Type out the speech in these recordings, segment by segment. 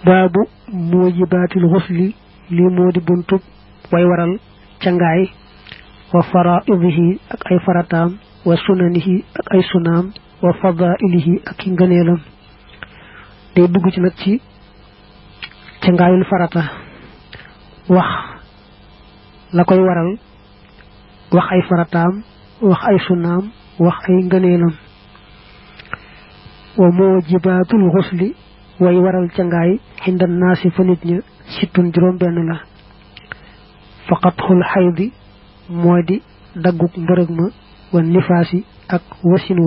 baabu mujibaatil xusli lii moo di buntub way waral cangaay wa faraidihi ak ay farataam wa sunanihi ak ay sunaam wa fadailihi ak i ngëneelam day dugg ci nag ci cangaayul farata wax la koy waral wax ay farataam wax ay sunaam wax ay ngëneelam wa mujibaatul xusli way waral cangaay xindan naasi fa nit ña sittun juróom benn la faqatxul xaydi moo di dagguk mbërëg ma wa nifaasi ak wasin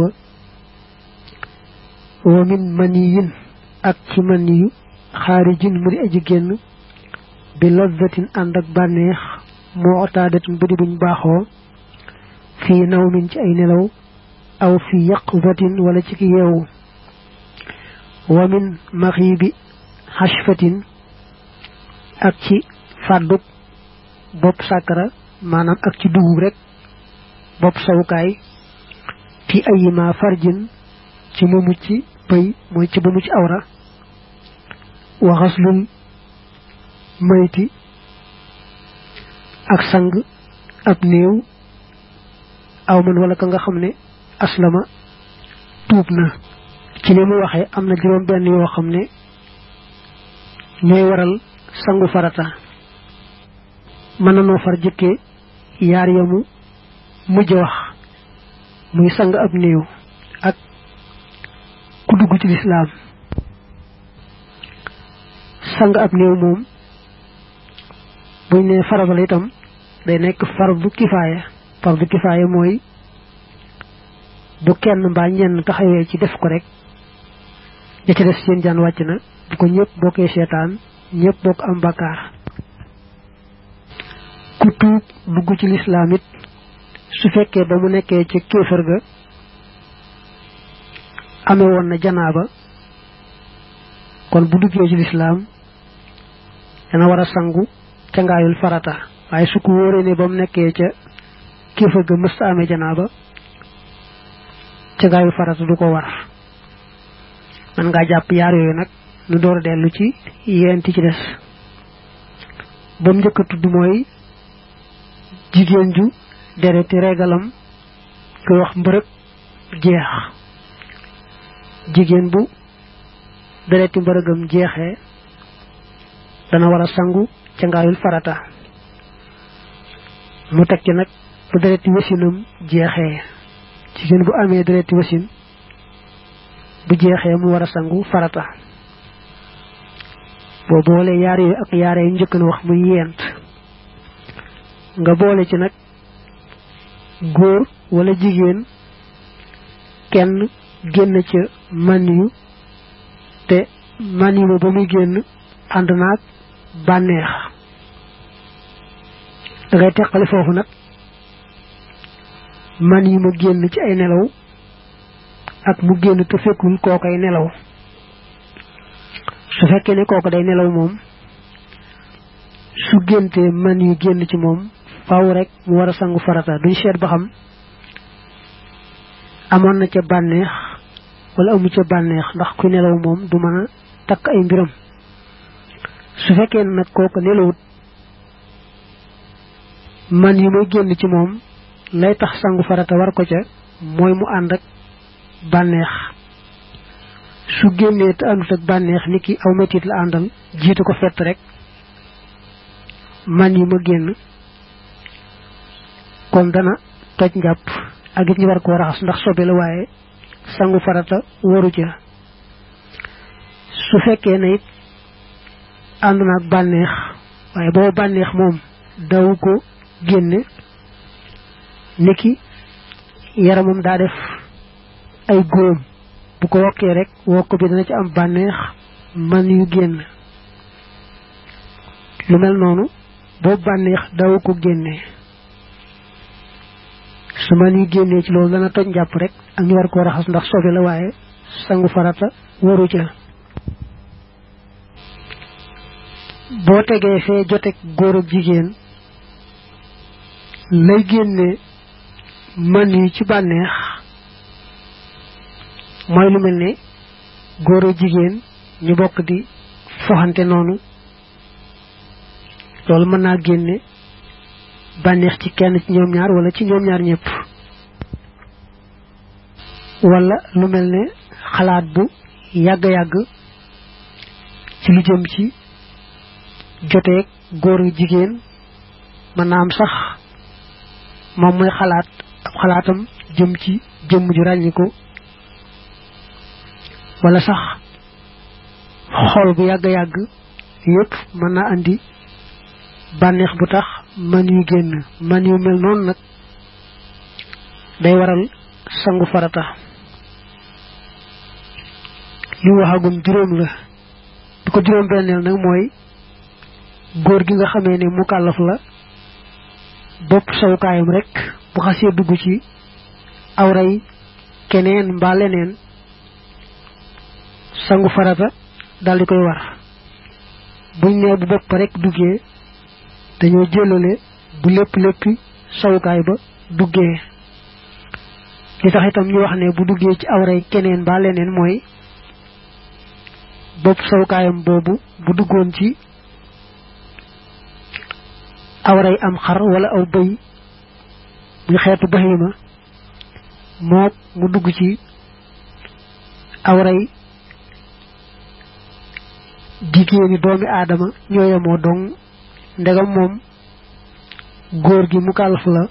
wa min maniyin ak ci maniyu xaarijin mu di aji génn bi lazzatin ànd ak bànneex moo otaadatin bu di buñ baaxoo fii nawmin ci ay nelaw aw fi yaqzatin wala ci ki yeewu wa min maxiibi xashfatin ak ci fàdduk bopp sàkkara maanaam ak ci dugub rek bopp sawukaay fi ayima farjin ci mu mucc pëy mooy ci ba mucc awra wa xaslul mayti ak sang ab néew aw man wala ka nga xam ne aslama tuub na ci li mu waxee am na juróom benn yoo xam ne ñooy waral sangu farata mën na noo far jëkkee yaar yamu mujj wax muy sang ab néew ak ku dugg ci lislaam sang ab néew moom buñ ne farata la itam day nekk fardu kifaaya mooy bu kenn mbaa ñenn taxawee ci def ko rek ja ca des seen jaan wàcc na bu ko ñëpp bokkee seetaan ñëpp bokk am bakkaar ku tuub dugg ci lislaam it su fekkee ba mu nekkee ci kéefër ga amee woon na janaaba kon bu duggee ci lislaam dana war a sangu ca ngaayul farata waaye su ko wóoree ne ba mu nekkee ca kéefër ga mës amee janaaba ca ngaayul farata du ko war man ngaa jàpp yaar yooyu nag nu door a dellu ci yeenti ci des ba mu njëkk a tudd mooy jigéen ju dereti regalam koy wax mbërëg jeex jigéen bu dereti mbërëgam jeexee dana war a sangu ca ngaayul farata mu teg ci nag bu dereti wasinam jeexee jigéen bu amee dereti wasin bu jeexee mu war a sangu farata boo boole yaar yooyu ak yaare yu njëkk na wax muy yent nga boole ci nag góor wala jigéen kenn génn ca maniyu te maniyu ba muy génn ànd naag bànneex da ngay teqale foofu nag maniyu ma génn ci ay nelaw ak mu génn te fekkul kookay nelaw su fekkee ne kooku day nelaw moom su géntee maniyu génn ci moom faaw rek mu war a sangu farata duñ seet ba xam amoon na ca bànneex wala amu ca bànneex ndax ku nelaw moom du mën a takk ay mbiram su fekkee nag kooku nelawut man yu may génn ci moom lay tax sangu farata war ko ca mooy mu ànd ak bànneex su génnee te àndut ak bànneex ni ki aw metit la àndal jiitu ko fett rek man yu ma génn kon dana toj njàpp ak it ñu war koo raxas ndax sobe la waaye sangu farata waru ca su fekkee ne it ànd na ak bànneex waaye boobu bànneex moom daw ko génne niki yaramam daa def ay góom bu ko wokkee rek wokk bi dana ci am bànneex man yu génn lu mel noonu boobu bànneex daw ko génne su man yu génnee ci loolu dana toj njàpp rek ak ñu war koo raxas ndax sobe la waaye sangu farata waru ca boo tegee fee jotek góor ak jigéen lay génne man yu ci bànneex mooy lu mel ne góor ak jigéen ñu bokk di foxante noonu loolu mën naa génne bànneex ci kenn ci ñoom ñaar wala ci ñoom ñaar ñëpp wala lu mel ne xalaat bu yàgg-yàgg ci lu jëm ci joteeg góor jigéen mën naa am sax moom mooy xalaat ab xalaatam jëm ci jëmm ju ràññiku wala sax xool bu yàgg-yàgg yépp mën naa andi bànneex bu tax man yu génn man yu mel noonu nag day waral sangu farata li waxagum juróom la bi ko juróom benneel nag mooy góor gi nga xamee ne mukallaf la bopp sawukaayam rek bu xasee dugg ci awray keneen mbaa leneen sangu farata daldi koy war buñ nee bu bopp rek duggee dañoo jëlale bu léppi sawukaay ba duggee li tax itam ñu wax ne bu duggee ci awray keneen mbaa leneen mooy bopp sawukaayam boobu bu duggoon ci awray am xar wala aw bëy bu xeetu bahima mook mu dugg ci awray jigéeni doomi aadama ñoo yemoo dong ndegam moom góor gi mu kàllaf la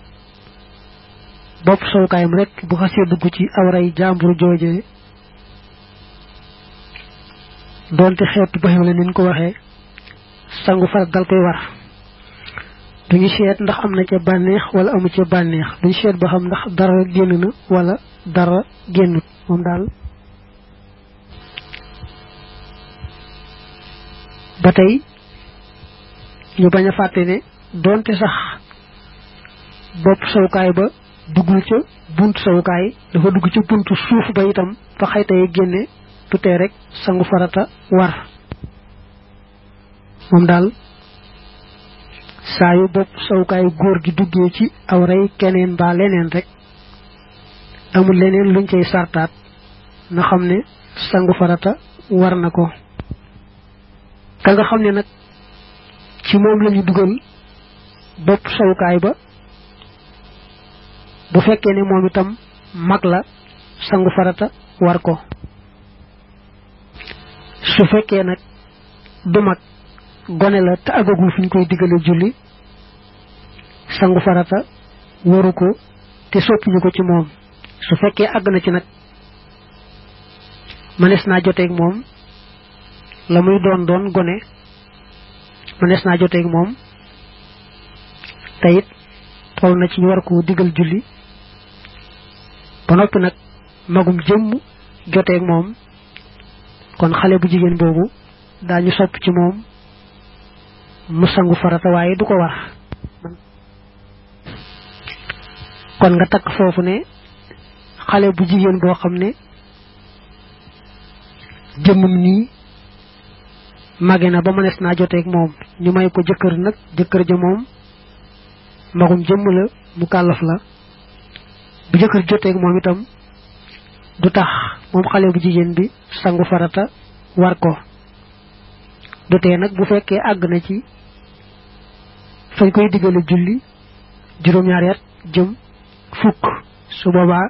bopp sawukaayam rek bu xasee dugg ci awray jàmbur jooje doonte xeetu bahima la niñ ko waxee sangu farat dal koy war duñu seet ndax am na ca bànneex wala amu ca bànneex duñu seet ba xam ndax dara génn na wala dara génnut moom daal ba tey ñu bañ a fàtte ne doonte sax bopp sawukaay ba duggul ca buntu sawukaay dafa dugg ca buntu suuf ba itam fa xaytay génne tutee rek sangu farata war moom daal saa yu bopp sawukaay góor gi duggee ci awray keneen mbaa leneen rek amul leneen luñ cay sartaat na xam ne sangu farata war na ko ka nga xam ne nag ci moom lañu dugal bopp sawukaay ba bu fekkee ne moom itam mag la sangu farata war ko su fekkee nag du mag gone la te agagul fi ñu koy digale julli sangu farata waru ko te soppiñu ko ci moom su fekkee àgg na ci nag mënees naa joteeg moom la muy doon gone mënees naa joteeg moom te it toll na ci ñu war ko digal julli ba noppi nag magum jëmm joteeg moom kon xale bu jigéen boobu daañu sopp ci moom mu sangu farata waaye du ko war kon nga takk foofu ne xale bu jigéen boo xam ne jëmmum nii màgge na ba mënees naa joteeg moom ñu may ko jëkkër nag jëkkër ja moom magum jëmm la mu kàllaf la bu jëkkër joteeg moom itam du tax moom xale bu jigéen bi sangu farata war ko du tee nag bu fekkee àgg na ci fañ koy diggale julli juróom-ñaari at jëm fukk su boobaa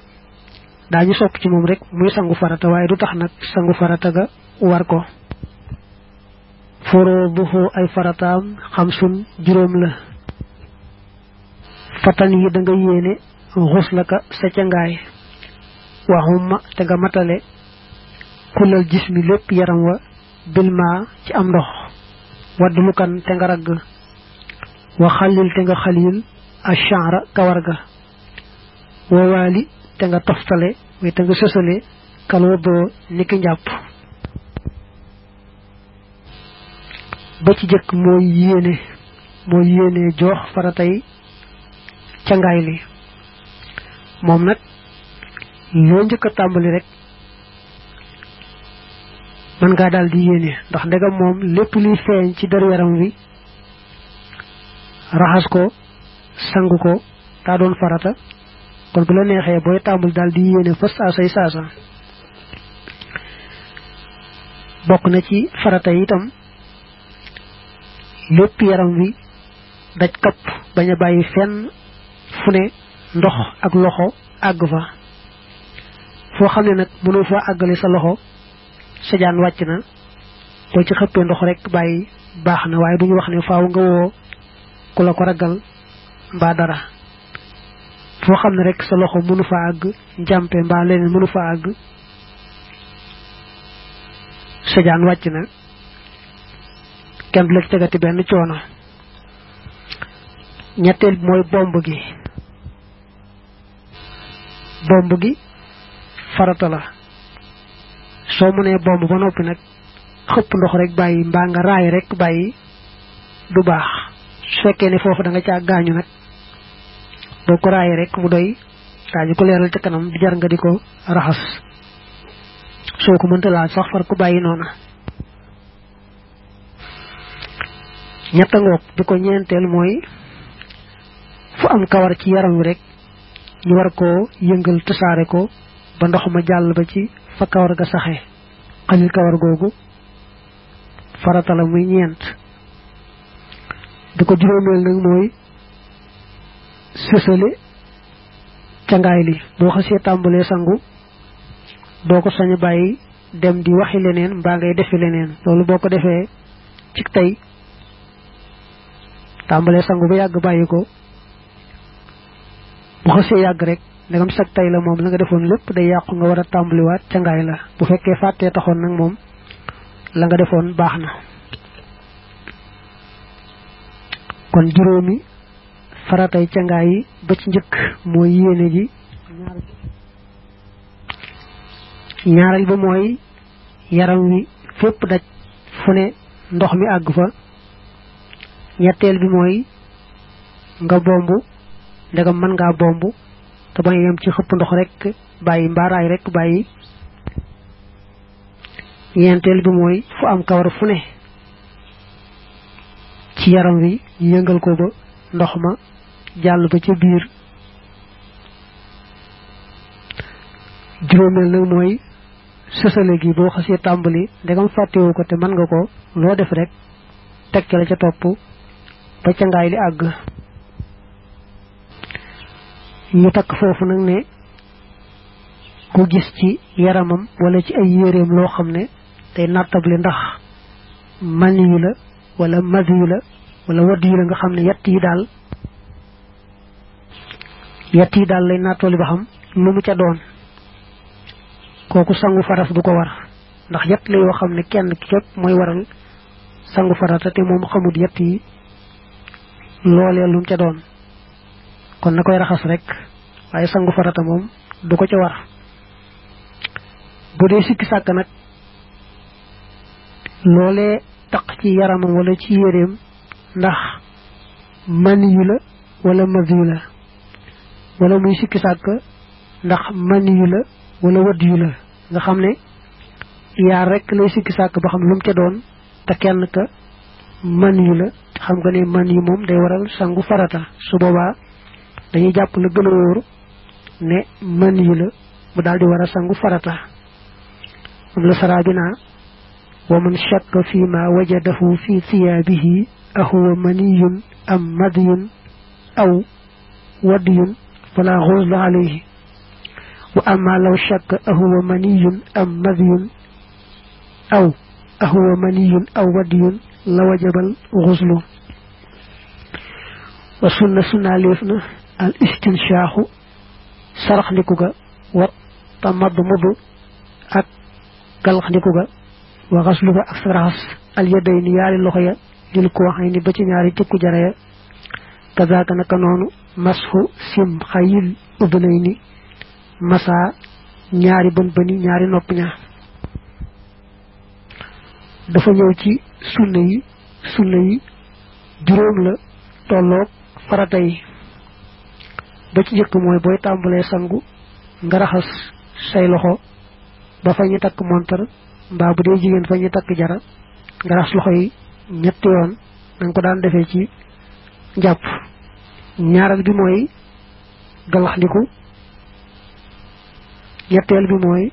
daañu sopp ci moom rek muy sangu farata waaye du tax nag sangu farata ga war ko furuuduhu ay farataam xamsun juróom la fatan yi da nga yéene xuslaka sa cangaay waxuma te nga matale kulal jismi lépp yaram wa bilma ci am ndox waddulukan te nga ragg wa xalil te nga xalil ashara kawar ga wa waali te nga toftale way te nga sësale kalwadoo niki njàpp ba ci jëkk mooy yéene joox faratay cangaay li moom nag loo njëkk a tàmbali rek mën ngaa daal di yéene ndax ndegam moom lépp luy feeñ ci der yaram wi raxas ko sangu ko daa doon farata kon bu la neexee booy tàmbali daal di yéene fa saasay saasa bokk na ci farata yi itam lépp yaram wi daj kapp baña bàyyi fenn fu ne ndox ak loxo àgg fa foo xam ne nag mënoo fa àggale sa loxo sa jaan wàcc na boo ci xëppee ndox rek bàyyi baax na waaye duñu wax ne faaw nga woo ku la ko ragal mbaa dara foo xam ne rek sa loxo mënu fa àgg njàmpe mbaa leneen mënu fa àgg sa jaan wàcc na kenn du la ci tegati benn coono ñetteel bi mooy bomb gi farata la soo mënee bomb ba noppi nag xëpp ndox rek bàyyi mbaa nga raay rek bàyyi du baax su fekkee ne foofu da nga caa gaañu nag boo ko raayee rek mu doy daañu ko leeral ca kanam du jar nga di ko raxas soo ko mënta laal sax far ko bàyyi noona ñetta ngoog bi ko ñeenteel mooy fu am kawar ci yaram wi rek ñu war koo yëngal tasaare ko ba ndox ma jàll ba ci fa kawar ga saxe xalil kawar googu farata la muy ñeent bi ko juróomeel nag mooy sësale cangaay li boo xasee tàmbalee sangu doo ko sañ a bàyyi dem di waxi leneen mbaa ngay defi leneen loolu boo ko defee ci tey tàmbalee sangu ba yàgg bàyyi ko bu xasee yàgg rek ndegam sag tey la moom la nga defoon lépp day yàqu nga war a tàmbaliwaat cangaay la bu fekkee fàttee taxoon nag moom la nga defoon baax na kon juróomi faratay cangaay yi ba ci njëkk mooy yéene ji ñaareel ba mooy yaram wi fépp daj fu ne ndox mi àgg fa ñetteel bi mooy nga bomb ndegam mën ngaa bomb te bañ yem ci xëpp ndox rek bàyyi mbaaraay rek bàyyi ñeenteel bi mooy fu am kawar fu ne ci yaram wi yëngal ko ba ndox ma jàll ba ca biir juróomeel nag mooy sësale gi boo xasee tàmbali ndegam fàttewu ko te mën nga ko loo def rek teg ca la ca topp ba ca ngaay li àgg ñu takk foofu nag ne ku gis ci yaramam wala ci ay yéreem loo xam ne tey nattable ndax mani yu la wala madi yu la wala wadd yu la nga xam ne yett yi daal lay nattooli ba xam lu mu ca doon kooku sangu faras du ko war ndax yett la yoo xam ne kenn ki képp mooy waral sangu farata te moom xamut yett yi loolee lu mu ca doon kon na koy raxas rek waaye sangu farata moom du ko ca war bu dee sikki sàkk nag loolee taq ci yaramam wala ci yéreem ndax mani yu la wala madi yu la wala muy sikki sàkk ndax mani yu la wala wadd yu la nga xam ne yaar rek lay sikki sàkk ba xam lu mu ca doon te kenn ka mani yu la xam nga ne mani yu moom day waral sangu farata su boobaa dañuy jàpp la gën a wóor ne mani yu la mu daal di war a sangu farata moom la sarabina wa man shakka fi ma wajadahu fi thiyaabihi ahuwa maniyun am madiyun aw wadiyun fala ghusla alayhi wa amma law shakka ahuwa maniyun am madiyun aw ahuwa maniyun aw wadiyun la wajabal ghuslu wa sunna leefna al istinshaahu sarax ndiku ga wat tamadmudu ak galax ndiku ga wa ghaslu ga ak saraxas al yadayni yaari loxo ya dil ko waxay ni ba ci ñaari tikku jara ya kazaaka naka noonu mashu sim xayil ubnayni masa ñaari bën bëni ñaari nopp ña dafa ñëw ci sunna yi juróom la tolloog farata yi ba ci jëkk mooy booy tàmbalee sangu nga raxas say loxo ba fa ñu takk montar mbaa bu dee jigéen fa ñu takk jara nga raxas loxo yi ñetti yoon nanga ko daan defee ci njàpp ñaareel bi mooy galaxndiku ñetteel bi mooy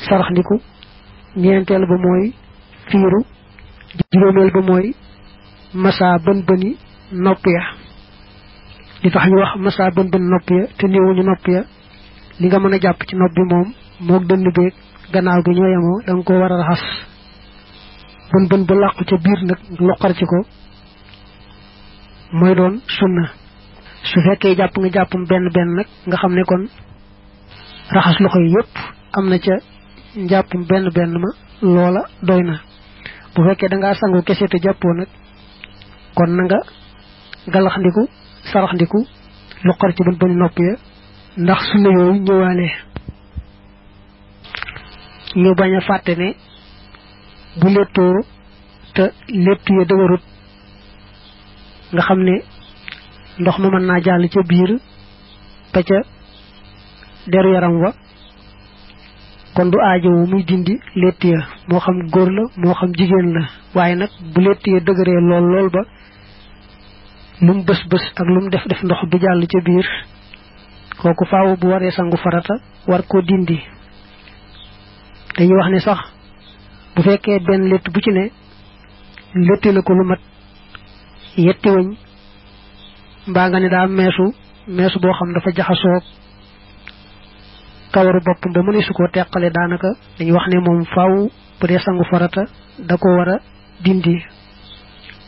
saraxndiku ñeenteel ba mooy fiiru juróomeel ba mooy masa bën bëni nopp ya li tax ñu wax masa bën bën nopp ya te néewuñu nopp ya li nga mën a jàpp ci nopp bi moom moog dënn beeg gannaaw gi ñoo yemoo da nga ko war a raxas bën bën ba làqu ca biir nag loqar ci ko mooy doon sunna su fekkee jàpp nga jàppum benn benn nag nga xam ne kon raxas loxo yi yépp am na ca njàppum benn benn ma loola doy na bu fekkee da ngaa sangu kese te jàppoo nag kon na nga galaxndiku saraxndiku loqar ci bën bën nopp ya ndax sunna yooyu ñëwaale ñu bañ a fàtte ne bu lettoo te lettu ya dëgërut nga xam ne ndox ma mën naa jàll ca biir ba ca deru yaram wa kon du aajowu muy dindi lett ya moo xam góor la moo xam jigéen la waaye nag bu lett ya dëgëree lool lool ba lum bës bës ak lum def def ndox du jàll ca biir kooku faaw bu waree sangu farata war koo dindi dañuy wax ne sax bu fekkee benn lett bu ci ne letti na ko lu mat yetti wëñ mbaa nga ne daa meesu boo xam dafa jaxasoo kawaru boppam ba mëneesu koo teqale daanaka dañuy wax ne moom faaw bu dee sangu farata da ko war a dindi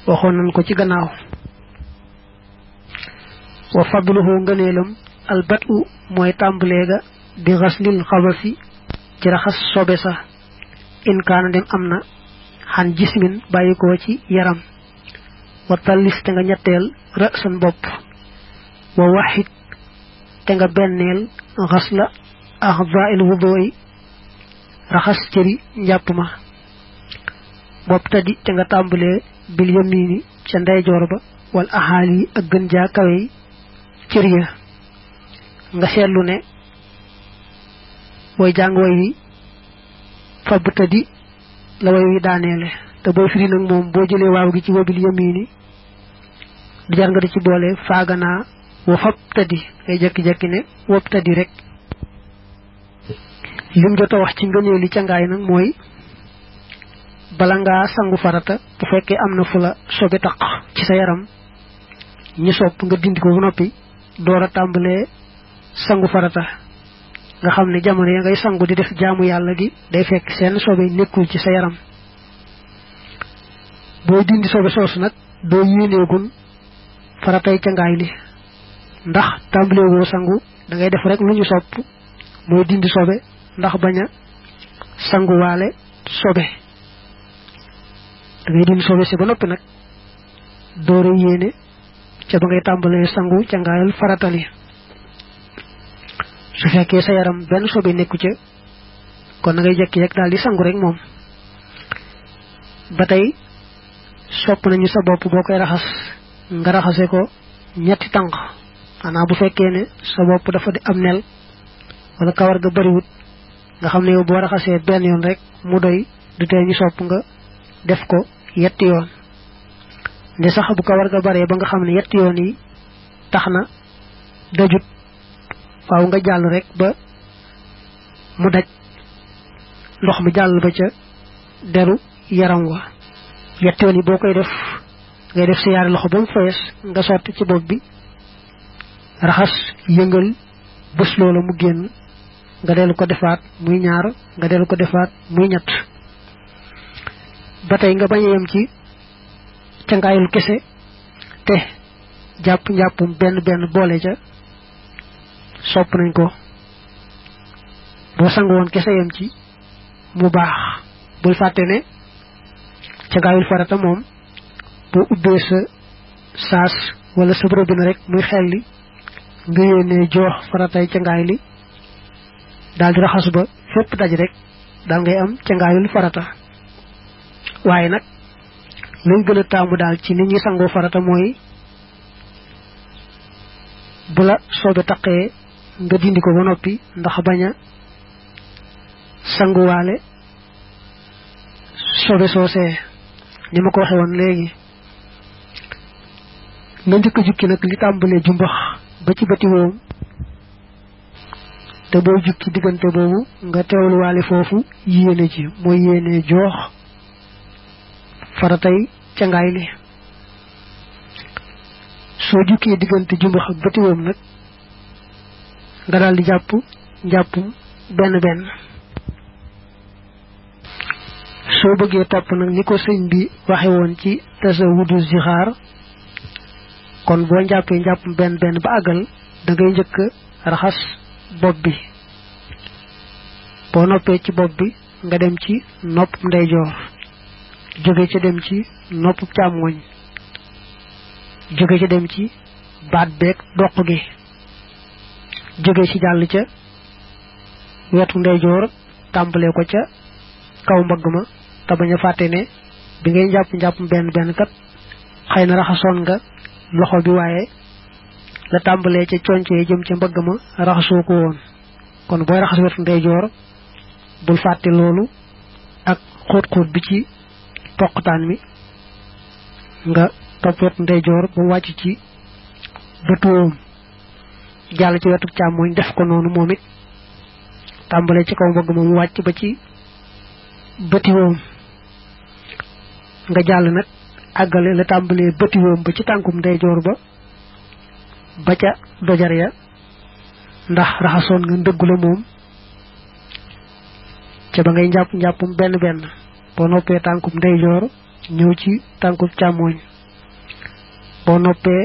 waxoon nañ ko ci gannaaw wa fadluhu ngëneelam albatu mooy tàmbalee ga bi xaslil xabasi ci raxas sobe sa in kaana dem am na xan jismin bàyyikoo ci yaram wa tallis te nga ñetteel rësan bopp wa waxit te nga benneel xasla axdail wudooy raxas cëri njàpp ma bopp tadi te nga tàmbalee bil yamini ca ndeyjoor ba wal axaali ak gën jaa kawey cër ya nga seetlu ne booy jàng way wi fab tadi la way wi daaneele te booy firi nag moom boo jëlee waaw gi ci wabil yamini du jar nga di ci boole faaganaa wa fab tadi ngay jekki-jekki ne wob tadi rek lim jot a wax ci ngëneeli cangaay nag mooy bala ngaa sangu farata bu fekkee am na fu la sobe taq ci sa yaram ñu sopp nga dindi ko bu noppi door a tàmbalee sangu farata nga xam ne jamono ya ngay sangu di def jaamu yàlla gi day fekk seen sobe nekkul ci sa yaram booy dindi sobe soosu nag doo yéeneegun faratay cangaay li ndax tàmbalee woo sangu da ngay def rek lu ñu sopp mooy dindi sobe ndax bañ a sanguwaale sobe da ngay dindi sobe si ba noppi nag doora yéene ca ba ngay tàmbalee sangu cangaayal faratali su fekkee sa yaram benn sobe nekku ca kon na ngay jekki rek daal di sangu rek moom ba tey sopp nañu sa bopp boo koy raxas nga raxase ko ñetti tànk maanaam bu fekkee ne sa bopp dafa di am nel wala kawar ga bariwut nga xam ne yow boo raxasee benn yoon rek mu doy du tee ñu sopp nga def ko yetti yoon nde sax bu kawar ga baree ba nga xam ne yetti yoon yi tax na dajut faaw nga jàll rek ba mu daj ndox mi jàll ba ca deru yaram wa yetti yoon yi boo koy def ngay def sa yaari loxo ba mu fees nga sotti ci bopp bi raxas yëngal bés loola mu génn nga dellu ko defaat muy ñaar nga dellu ko defaat muy ñett ba tey nga bañ a yem ci cangaayul kese te jàpp njàppum benn benn boole ca sopp nañ ko boo sangu woon kese yem ci mu baax bul fàtte ne cangaayul farata moom boo ubbee sa saas wala sa robinet rek muy xelli nga yéene joox faratay cangaay li daal di raxas ba fépp daj rek daal ngay am cangaayul farata waaye nag lañ gën a taamu daal ci nit ñi sangoo farata mooy bu la soobe taqee nga dindi ko ba noppi ndax bañ a sanguwaale sobe soosee ni ma ko waxe woon léegi nga njëkk a jukki nag li tàmbalee jumbax ba ci bati woom te booy jukki diggante boobu nga teewluwaale foofu yéene ci mooy yéene joox faratay cangaay li soo jukkee diggante jumbax ak batiwoom nag nga daal di jàpp njàppum benn benn soo bëggee topp nag ni ko sëñ bi waxe woon ci tasawudu zixaar kon boo njàppee njàppum benn benn ba àggal da ngay njëkk raxas bopp bi boo noppee ci bopp bi nga dem ci nopp ndeyjoor jóge ca dem ci nopp càmmoñ jóge ca dem ci baat beeg doq gi jóge ci jàll ca wetu ndeyjoor tàmbalee ko ca kaw mbagg ma te bañ a fàtte ne bi ngay njàpp benn benn kat xëy na raxasoon nga loxo bi waaye la tàmbalee ca concee jëm ca mbagg ma raxasoo ko woon kon booy raxas wetu ndeyjoor bul fàtte loolu ak xóot-xóot bi ci toqtaan mi nga topp wetu ndeyjoor ba wàcc ci bëtuwoom jàll ci wetu càmmoñ def ko noonu moom it tàmbalee ci kaw mbagg ma mu wàcc ba ci bëtiwoom nga jàll nag àggale la tàmbalee bëtiwoom ba ci tànkum ndeyjoor ba ca dojar ya ndax raxasoon nga ndëggu la moom ca ba ngay njàppum benn benn boo noppee tànkum ndeyjoor ñëw ci tànkum càmmoñ boo noppee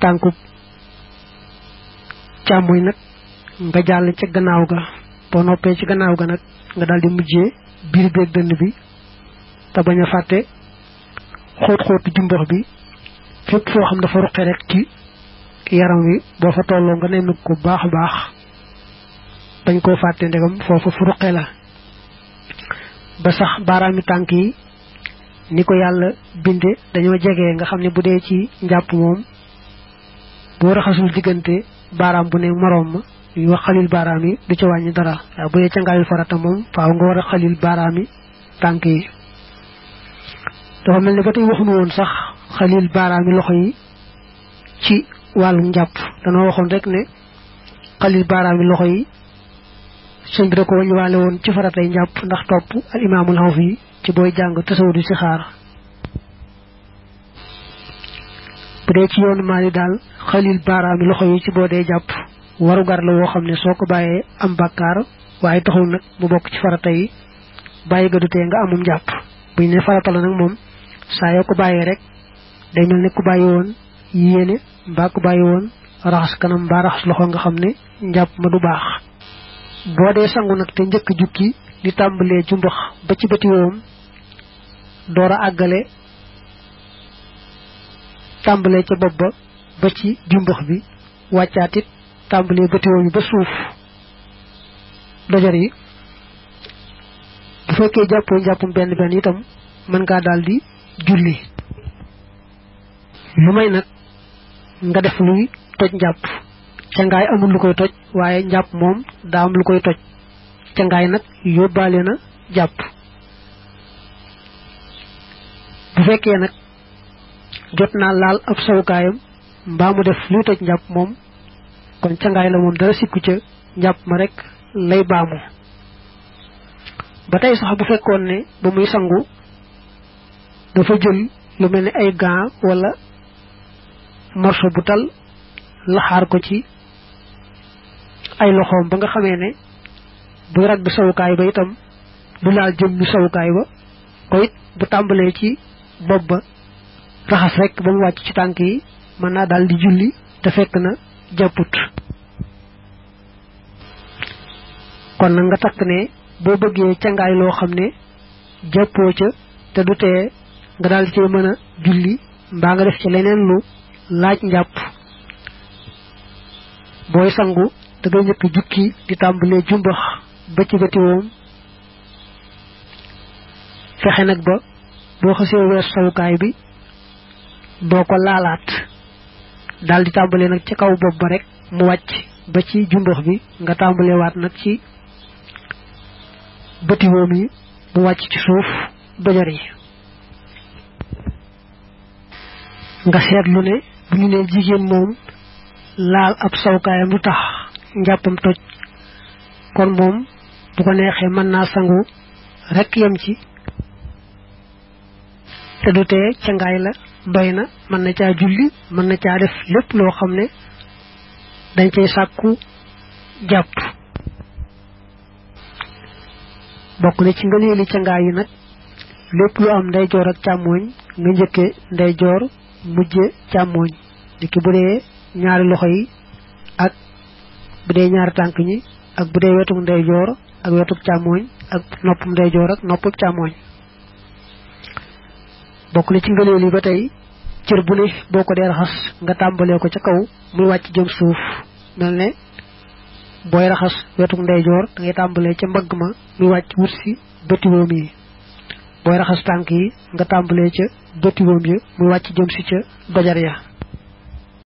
tànkum càmmoñ nag nga jàll ca gannaaw ga boo noppee ci gannaaw ga nag nga daldi mujjee biir beeg dënn bi te bañ a fàtte xóot-xóotu jumbax bi fépp foo xam dafa ruqe rek ci yaram wi boo fa tolloo nga nemmi ko baax a baax bañ koo fàtte ndegam foofu fu ruqe la ba sax baaraami tànk yi ni ko yàlla binde dañoo jege nga xam ne bu dee ci njàpp moom boo raxasul diggante baaraam bu ne moroom ma yu wax xalil baaraam yi du ci wàññi dara waaye bu dee ca ngaayul farata moom faaw nga war a xalil baaraami tànk yi dafa mel ne ba tey waxuñu woon sax xalil baaraami loxo yi ci wàllu njàpp danoo waxoon rek ne xalil baaraami loxo yi sëñ bi da ko wañuwaale woon ci faratay njàpp ndax topp al imaamul Xawfi yi ci booy jàng tasawudu si xaar bu dee ci yoonu maali daal xalil baaraami loxo yi ci boo dee jàpp warugar la woo xam ne soo ko bàyyee am bàkkaar waaye taxul nag mu bokk ci farata yi bàyyi ga du tee nga amum njàpp buñ ne farata la nag moom saa yoo ko bàyyee rek day mel ne ku bàyyi woon yéene mbaa ku bàyyi woon raxas kanam mbaa raxas loxo nga xam ne njàpp ma du baax boo dee sangu nag te njëkk jukki di tàmbalee jumbax ba ci bëti woom door a àggale tàmbalee ca bopp ba ci jumbax bi wàccaatit tàmbalee bëti woom yi ba suuf dojar yi bu fekkee jàppoo njàppum benn benn itam mën ngaa daal di julli lu may nag nga def luy toj njàpp cangaay amul lu koy toj waaye njàpp moom daa am lu koy toj cangaay nag yóbbaale na jàpp bu fekkee nag jot naa laal ab sawukaayam mbaa mu def luy toj njàpp moom kon cangaay la moom dara sikku ca njàpp ma rek lay baamu ba tey sax bu fekkoon ne ba muy sangu dafa jël lu mel ni ay gants wala morso bu tal laxaar ko ci ay loxoom ba nga xamee ne buy ragg sawukaay ba itam du laal jëm ñu sawukaay ba ko it bu tàmbalee ci bopp ba raxas rek ba mu wàcc ci tànk yi mën naa daal di julli te fekk na jàpput kon nag nga takk ne boo bëggee cangaay loo xam ne jàppoo ca te du tee nga daal ci mën a julli mbaa nga def ci leneen lu laaj njàpp booy sangu da ngay njëkk jukki di tàmbalee jumbax ba ci bëti woom fexe nag ba boo xasee wees sawukaay bi doo ko laalaat daal di tàmbalee nag ci kaw bopp ba rek mu wàcc ba ci jumbax bi nga tàmbalee waat nag ci bëti woom yi mu wàcc ci suuf dojar yi nga seetlu ne bu ñu nee jigéen moom laal ab sawukaayam lu tax njàppam toj kon moom bu ko neexee mën naa sangu rek yem ci te du tee cangaay la doyna man na ca julli man na ca def lepp lo xamne dañ cey sakku japp bokku na ci ngëneeli ca ngaay yi nak lepp lu am nday jor ak chamoñ nga ñëkke nday jor mujjé chamoñ diki budé ñaari loxo yi ak budé ñaar tank ñi ak budé wetuk nday jor ak wetuk chamoñ ak noppum nday jor ak noppum chamoñ bokku na ci ngëneeli ba tay cër bu ne boko dé raxas nga tambalé ko ca kaw muy wacc jëm suuf melne boy raxas wetuk nday jor da ngay tambalé ca mbagg ma muy wacc wursi bëti wom yi boy raxas tank yi nga tambalé ca bëti wom yi muy wacc jëm ci ca dojar ya